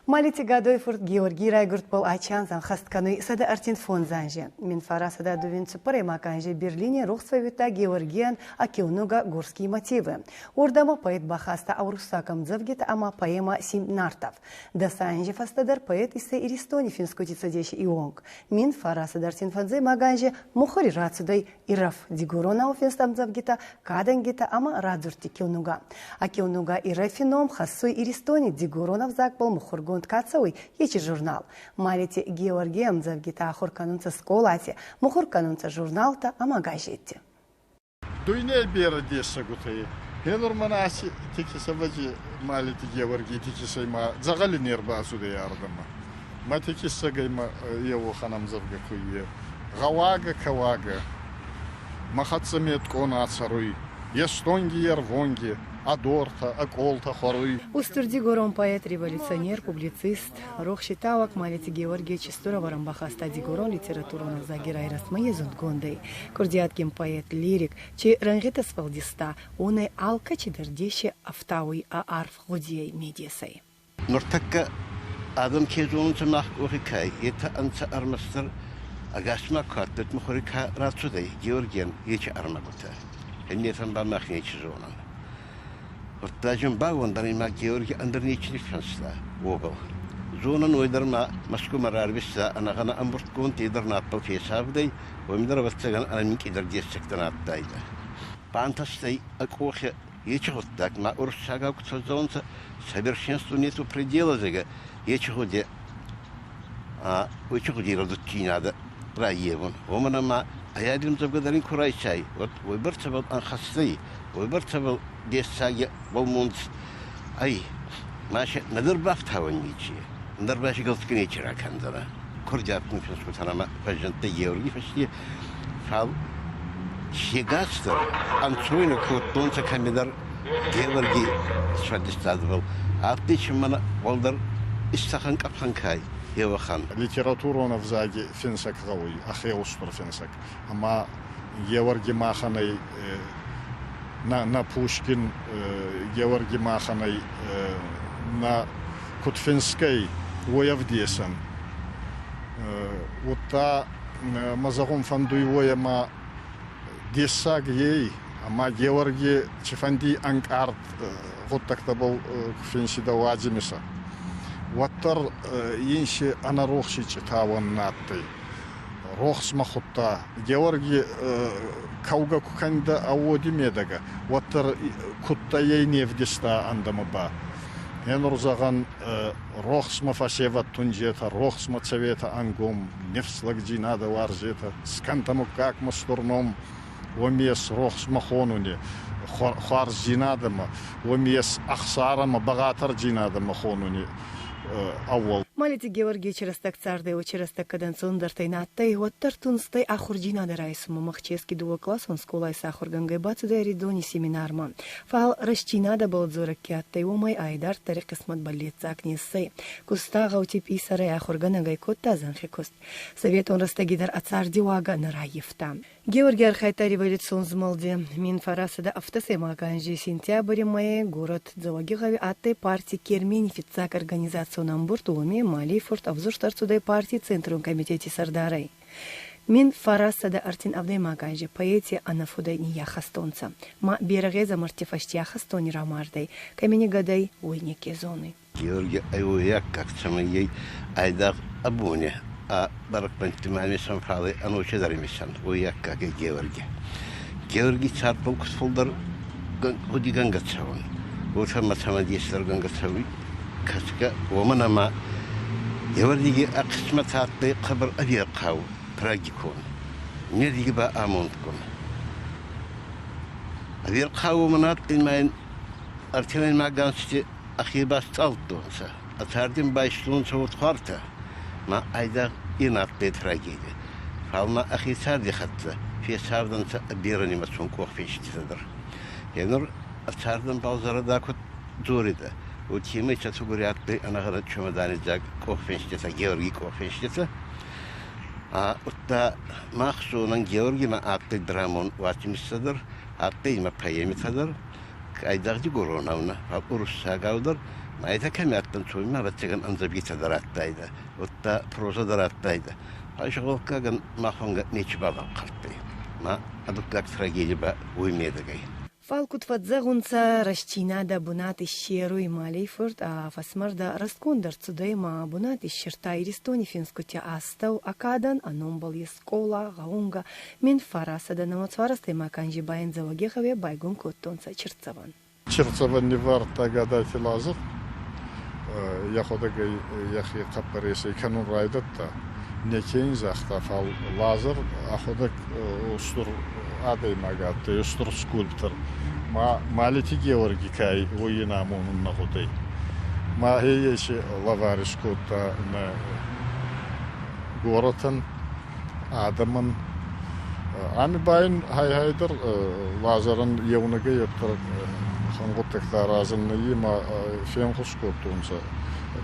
Малити Гадой фурт Георгий райгурдбӕл ачи ӕнхӕст кӕнуй 135 анзи. 1924 анзи Берлини рохс фӕууидта Георгийӕн ӕ киунугӕ «Горские мотивы». Уордӕмӕ поэт бахаста уруссаг ӕмдзӕвгитӕ ӕма поэмӕ «Семь нартов». Дӕс анзи фӕстӕдӕр поэт иссӕй Иристони финсгути Цӕдеси иуонг. 1935 анзи мухури рацудӕй Ирӕф дигоронау финст ӕмдзӕвгитӕ, кадӕнгитӕ ӕма радзурдти киунугӕ. А киунугӕ Ирӕфи ном хӕссуй Иристони дигорон ӕвзагбӕл мухургонд ка цӕуй, ечи журнал. Малити Георгий ӕмдзӕвгитӕ ахур кӕнунцӕ скъолати, мухур кӕнунцӕ журналтӕ ӕма газетти. Дуйней берӕ дессӕгутӕй. Гьенур мӕнӕ аци тикисӕвӕджи Малити Геуӕргий тикисӕй ма дзӕгъӕли не рбацудӕй ардӕмӕ. Мӕ тикисӕгӕй ма еуӕхӕн ӕмдзӕвгӕ ку е. Гъӕуагӕ кӕуагӕ. Мӕ хӕццӕ мет къона цӕруй. Е стонги, е рвонги, ӕ дортӕ, ӕ къолтӕ хуӕруй. Устур-Дигорон поэт, революционер, публицист, рохситауӕг Малити Георгий Чистуровӕрӕн бахаста дигорон литературон ӕвзаги райрӕзтмӕ е зундгондӕй. Курдиатгин поэт, лирик, чи рӕнгъитӕ сфӕлдиста, уонӕй алкӕчидӕр деси ӕфтауй ӕ арф гъудийӕй медесӕй. Нуртӕккӕ адӕм ке зонунцӕ мах къохи ка ӕй, етӕ ӕнцӕ ӕрмӕстдӕр ӕгасмӕ ку адтӕй мухури ка рацудӕй, Георгийӕн ечи ӕрмӕгутӕ. Иннетӕн ба мах нечи зонӕн. Гъуддаджы бауӕндӕн ма Георги ӕндӕр нечи ниффинста, уобӕл. Зонӕн уой дӕр ма Мӕскумӕ рарвиста ӕнӕгъӕнӕ ӕмбурдгонд, е дӕр надбӕл фесавдӕй, уоми дӕр, ӕвӕццӕгӕн, ӕнӕ минкъийдӕр дессӕгтӕ нӕ адтайдӕ. Бантӕстӕй ӕ къохи ечи гъуддаг ма уруссагау ку цӕудзӕнцӕ, совершенству нету предела, зӕгъгӕ, ечи гъуди ечи гъуди рӕдуддзийнадӕ раййевун. Уомӕн ӕма ӕй ӕмдзӕвгӕ дӕр ин ку райсай, уӕд уойбӕрцӕбӕл ӕнхӕстӕй, уойбӕрцӕбӕл дессаги уӕлмонц ӕй. Ма си нӕдӕр бафтауӕн нечи, ӕндӕр ба си гӕлцгӕ нечи ракӕндзӕнӕ. Курдиатгун финсгутӕн ӕма фӕззиндтӕй Георгий фӕсте, фал се гасдӕр ӕнцойнӕ кодтонцӕ кӕмидӕр Геуӕргий сфӕлдистадӕбӕл. Адтӕй си мӕнӕ уӕлдӕр исцӕхӕн къӕпхӕн кай, еуӕхӕн. Литературон ӕвзаги финсӕг гъӕуй, ӕхе устур финсӕг. Ӕма Геуӕрги махӕн ӕй нӕ Пушкин, Геуӕрги махӕн ӕй нӕ куд финсгӕй, уой ӕвдесӕн. Удта мӕ зӕгъун фӕндуй уой, ӕма дессаг ей, ӕма Геуӕрги цифӕнди ӕнкъард гъуддӕгтӕбӕл ку финсидӕ уадзимисӕ, уӕддӕр ин си ӕнӕрохси цъитауӕн нӕ адтӕй. Рохсмӕ худта. Геуӕрги кӕугӕ ку кӕнидӕ ӕ уоди медӕгӕ, уӕддӕр кудта ей не вдиста ӕндӕмӕ ба. Гьенур зӕгъӕн, рохсмӕ фӕсевӕд тундзетӕ, рохсмӕ цӕветӕ ӕнгом, нефслӕгдзийнадӕ уарзетӕ, скӕнтӕ муггагмӕ стур ном, уоми ес рохсмӕ хонуни хуарздзийнадӕмӕ, уоми ес ӕхсарӕмӕ, бӕгъатӕрдзийнадӕмӕ хонуни ӕууӕл. Малити Георгий рӕстӕг цардӕй рӕстӕг кӕд ӕнцондӕртӕй нӕ адтӕй, уӕддӕр тунстӕй ахурдзийнадӕ райсунмӕ Мӕхчески дууӕкъласон скъолай сахургӕнгӕй бацудӕй Ӕридони семинармӕ. Фал рӕстдзийнадӕбӕл дзорӕг ке адтӕй, уомӕй ӕ идарддӕри хъисмӕт бӕллеццаг не ссӕй. Куста гъӕути пъисӕрӕй ахургӕнӕгӕй кодта зӕнхи куст. Советон рӕстӕги дӕр ӕ цардиуагӕ нӕ раййивта. Георгий архайдта революцион змӕлди. 1907 анзи сентябри мӕйи город Дзӕуӕгигъӕуи адтӕй партий Кермени фиццаг организацион ӕмбурд, уоми Малий-фурт ӕвзурст ӕрцудӕй партий Центрон комитети сӕрдарӕй. 1937 анзи поэти ӕнӕфудӕй ниййахӕстонцӕ. Ма берӕ гъезӕмӕртти фӕсте ахӕстони рамардӕй, кӕми нигӕдӕй, уой неке зонуй. Георги ӕй аккаг, цӕмӕй ей айдагъ абони ӕ бӕрӕгбӕнтти ма имисӕн, фал ӕй ӕноси дӕр имисӕн, уой аккаг ӕй Георги. Георгий цардбӕл куд фулдӕр гъудигӕнгӕ цӕун, уотӕ мӕ цӕмӕдесдӕргӕнгӕ цӕуй кӕсгӕ, уомӕн ӕма Георгийи ӕ хъисмӕт адтӕй хъӕбӕр ӕверхъау, трагикон, нердиги ба амондгун. Ӕверхъау уомӕн адтӕй ма ин ӕртемӕй ганзти ӕхе бастъалдтонцӕ, ӕ цардин байстонцӕ уодхуартӕ, ма айдагъ ин адтӕй трагеди. Фал ма ӕхе царди хӕццӕ фесавдӕнцӕ ӕ берӕнимӕцон къохфинститӕ дӕр. Гъенур ӕ цардӕмбал зӕрӕда куд дзоридӕ, уотемӕй цӕцугури адтӕй ӕнӕгъӕнӕ чемодани дзаг къохфинститӕ, Георгий къохфинститӕ. Удта мах зонӕн, Георгимӕ адтӕй драмон уадзимистӕ дӕр, адтӕй имӕ поэмитӕ дӕр, айдагъ дигоронау нӕ, фал уруссагау дӕр. Ма етӕ кӕми адтӕнцӕ, уоми ма, ӕвӕццӕгӕн, ӕмдзӕвгитӕ дӕр адтайдӕ, уӕдта прозӕ дӕр адтайдӕ. Фал мах уӕнгӕ нечибал ӕнхъардтӕй. Ма а дуккаг трагеди ба уой медӕгӕй. Фал куд фӕззӕгъунцӕ, рӕстдзийнадӕ бунат иссеруй Малий-фурт ӕ фӕсмӕрдӕ рӕстгонд ӕрцудӕй ма бунат иссердта Иристони финсгути астӕу ӕ кадӕн ӕ номбӕл ес скъола, гъӕунгӕ, 1900 нӕуӕцварӕстӕймаг анзи ба ин Дзӕуӕгигъӕуи байгон кодтонцӕ Черцӕвӕн. Черцӕвӕн ниввардта Гадати Лазар, йӕхуӕдӕг ӕй йӕхи хъӕппӕресӕй кӕнун райдӕдта. Неке ин загъта, фал Лазар ӕхуӕдӕг устур адӕймаг адтӕй, устур скульптор. Ма Малити Георги ка ӕй, уой ин амонун нӕ гъудӕй. Ма ӕй еци лӕвар искодта нӕ горӕтӕн, адӕмӕн. Ами ба ин гьай-гьайдӕр Лазарӕн еунӕгӕй уӕддӕр гъуддӕгтӕ аразун нӕййе ма фенхус кодтонцӕ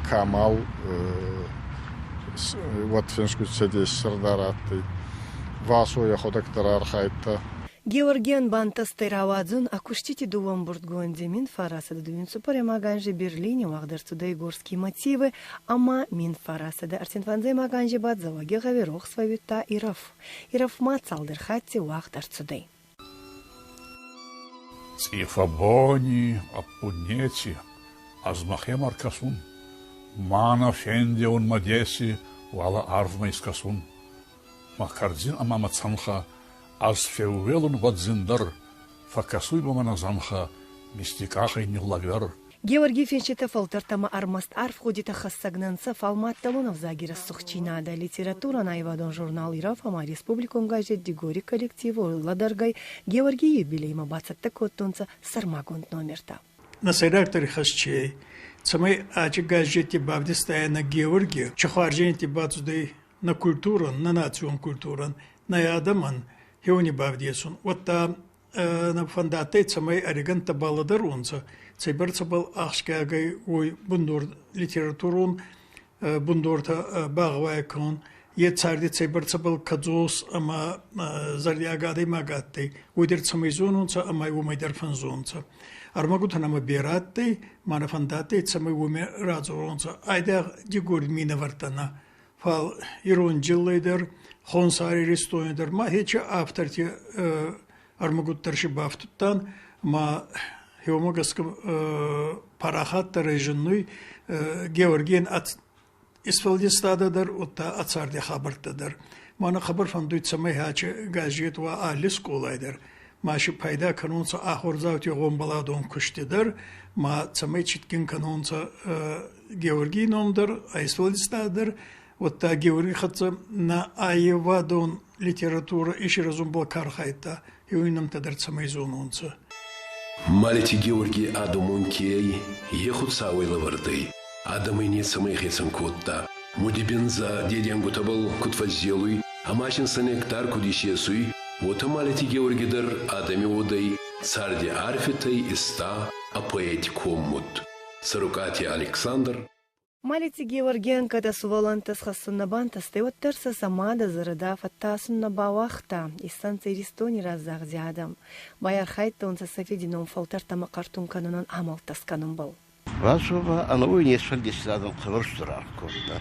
Камал уӕд финсгути цӕдеси сӕрдар адтӕй. Васо йӕхуӕдӕг дӕр архайдта. Георгийӕн бантӕстӕй рауадзун ӕ кустити дууӕ ӕмбурдгонди 1924 анзи Берлини уагъд ӕрцудӕй «Горские мотивы» ӕма 1935 анзи ба Дзӕуӕгигъӕуи рохс фӕууидта Ирӕф. Ирӕф ма цалдӕр хатти уагъд ӕрцудӕй. Цъифӕ бони ӕппун неци, ӕз мӕхемӕ ӕркӕсун, ма нӕ фендеун мӕ деси, уӕлӕ арвмӕ искӕсун. Мӕ кӕрдзин ӕма мӕ цӕнхӕ ӕз феууелун уӕд зиндӕр, фӕккӕсуй ба мӕнӕ зӕнхӕ мисти къахӕй ниллӕгдӕр. Георгий финситӕ фӕлтӕртӕмӕ ӕрмӕст арф гъудитӕ хӕссӕг нӕ нцӕ, фал маддӕлон ӕвзаги рӕсугъддзийнадӕ, литературон аййевадон журнал «Ирӕф» ӕма республикон газет «Дигори» коллектив лӕдӕргӕй Георгий юбилеймӕ бацӕттӕ кодтонцӕ сӕрмагонд номертӕ. Нӕ сӕйрагдӕр ихӕс чи ӕй, цӕмӕй ачи газетти бавдистайанӕ Георги, чи хуарзӕнти бацудӕй нӕ культурӕн, нӕ национ культурӕн, нӕ адӕмӕн хеуони бавдесун, уӕдта нӕ фӕндадтӕй, цӕмӕй ӕригӕнттӕ балӕдӕронцӕ, цӕйбӕрцӕбӕл ахсгиагӕй уой бундор литературон бундортӕ багъӕуай кӕнун, е царди цӕйбӕрцӕбӕл кӕдзос ӕма зӕрдиаг адӕймаг адтӕй, уой дӕр цӕмӕй зонунцӕ ӕма уомӕй дӕр фӕнзонцӕ. Ӕрмӕгутӕ нӕмӕ берӕ адтӕй, ма нӕ фӕндадтӕй, цӕмӕй уоми радзоронцӕ. Айдагъ Дигори минӕвӕрттӕ нӕ, фал ирон дзиллӕй дӕр, Хонсар Иристони дӕр ма хечи авторти ӕрмӕгутдӕр си бафтудтан, ма уомӕ гӕсгӕ парахатдӕрӕй зиннуй Георгийӕн исфӕлдистадӕ дӕр, удта ӕ царди хабӕрттӕ дӕр. Мӕнӕ хъӕбӕр фӕндуй, цӕмӕй ачи газет уа алли скъолай дӕр, ма си пайда кӕнонцӕ ахурдзаути гъомбӕладон кусти дӕр, ма цӕмӕй цитгин кӕнонцӕ Георгий ном дӕр, исфӕлдистадӕ дӕр, уӕдта Георгий хӕццӕ нӕ аййевадон литературӕ исирӕзунбӕл ка архайдта, еуи нӕмттӕ дӕр цӕмӕй зононцӕ. Малити Георгий адӕмон ке ӕй, е Хуцауӕй лӕвӕрд ӕй. Адӕмӕй нецӕмӕй хецӕн кодта. Мудибиндзӕ деденгутӕбӕл куд фӕззелуй ӕма син сӕ нектар куд исесуй, уотӕ Малити Георги дӕр адӕми уодӕй царди арфитӕй иста ӕ поэтикон муд. Цӕрукъати Александр. Малити Георгийӕн кӕд ӕ сувӕллӕнттӕ схӕссун нӕ бантӕстӕй, уӕддӕр сӕ сӕ мадӕ зӕрдӕ фӕттасун нӕ бауагъта, иссӕнцӕ Иристони разагъди адӕм. Байархайдтонцӕ сӕ фиди ном фӕлтӕртӕмӕ хъӕртун кӕнунӕн амӕлттӕ скӕнунбӕл. Васо ба ӕнӕуи не сфӕлдистадон хъӕбӕр стур аргъ кодта.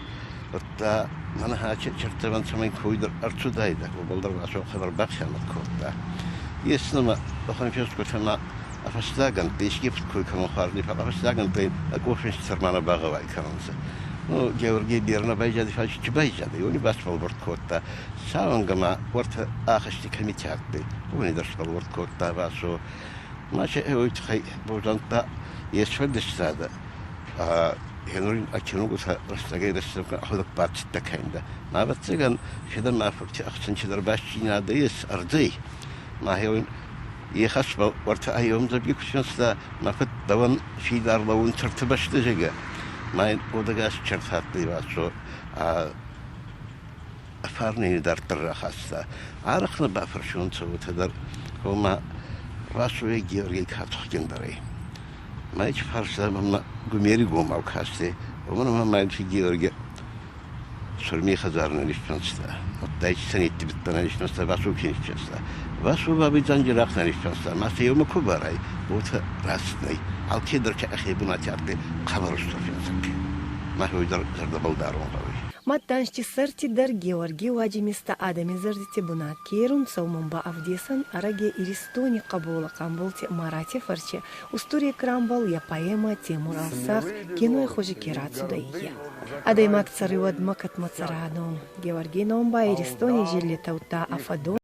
Уӕдта мӕнӕ чертӕвӕн цӕмӕй койдӕр ӕрцудайдӕ, уобӕл дӕр Васо хъӕбӕр бахъиамӕт кодта. Ес нӕмӕ уӕхӕн фестгутӕ ма фӕстагӕнттӕ еске кой кӕнун хуарз не, фал фӕстагӕнттӕ ӕ къохфинст сӕрмӕ нӕ багъӕуай кӕнунцӕ. Ну, Георгий берӕ байзади, фал чи байзадӕй, уони басбӕлвурд кодта. Сауӕнгӕ ма уӕртӕ ахӕсти комитет адтӕй, уони дӕр сбӕлвурд кодта Васо. Ма се уой туххӕй бозӕнттӕ е сфӕлдистадӕ хенур кинугутӕ рӕстӕгӕй-рӕстӕгмӕ ӕхуӕдӕг бацӕттӕ кӕнидӕ. Ма ӕвӕццӕгӕн, федӕн ма фурти ӕхсӕн цидӕр бастдзийнадӕ ес ӕрдзӕй. Ма хеуон е хӕсбӕл уӕртӕ аййевӕмдзӕвги ку финста, мӕ фуд дӕуӕн фидар лӕуун цирты бӕсты, зӕгъгӕ. Ма ин уодӕгас черт адтӕй Васо фарнӕй идарддӕр рахаста. Арӕх нӕ бафӕрсунцӕ уотӕ дӕр, ома Васойӕ Георгий ка тухгиндӕр ӕй. Ма ечи фарста мӕнмӕ гумеригомау кастӕй, уомӕн ӕма Майти Георги Сурми хӕдзар нӕ ниффинста. Уӕдта ечи сӕнетти биттӕ нӕ ниффинста, Васо ке ниффинста. Васо бабӕй Дзанджирахъ ниффинста, ма сӕ еумӕ ку барай, уотӕ раст нӕй. Алкедӕр ке ӕхе бунати адтӕй хъӕбӕр устур финсӕг. Мах уой дӕр зӕрдӕбӕл дарун гъӕуй. Мадта ӕнзти сӕрти дӕр Геуӕргий уадзимистӕ адӕми зӕрдити бунат ке ерунцӕ, уомӕн ба ӕвдесӕн ӕрӕги Иристони хъӕболӕ Хъамболти Марати фӕрци устур экранбӕл йӕ поэмӕ «Темур-Алсах» киной хузи ке рацудӕй, е. Адӕймаг цӕруй уӕдмӕ, кӕдмӕ цӕра ӕ ном. Геуӕргий ном ба Иристони дзиллитӕ удта ӕ фӕдон.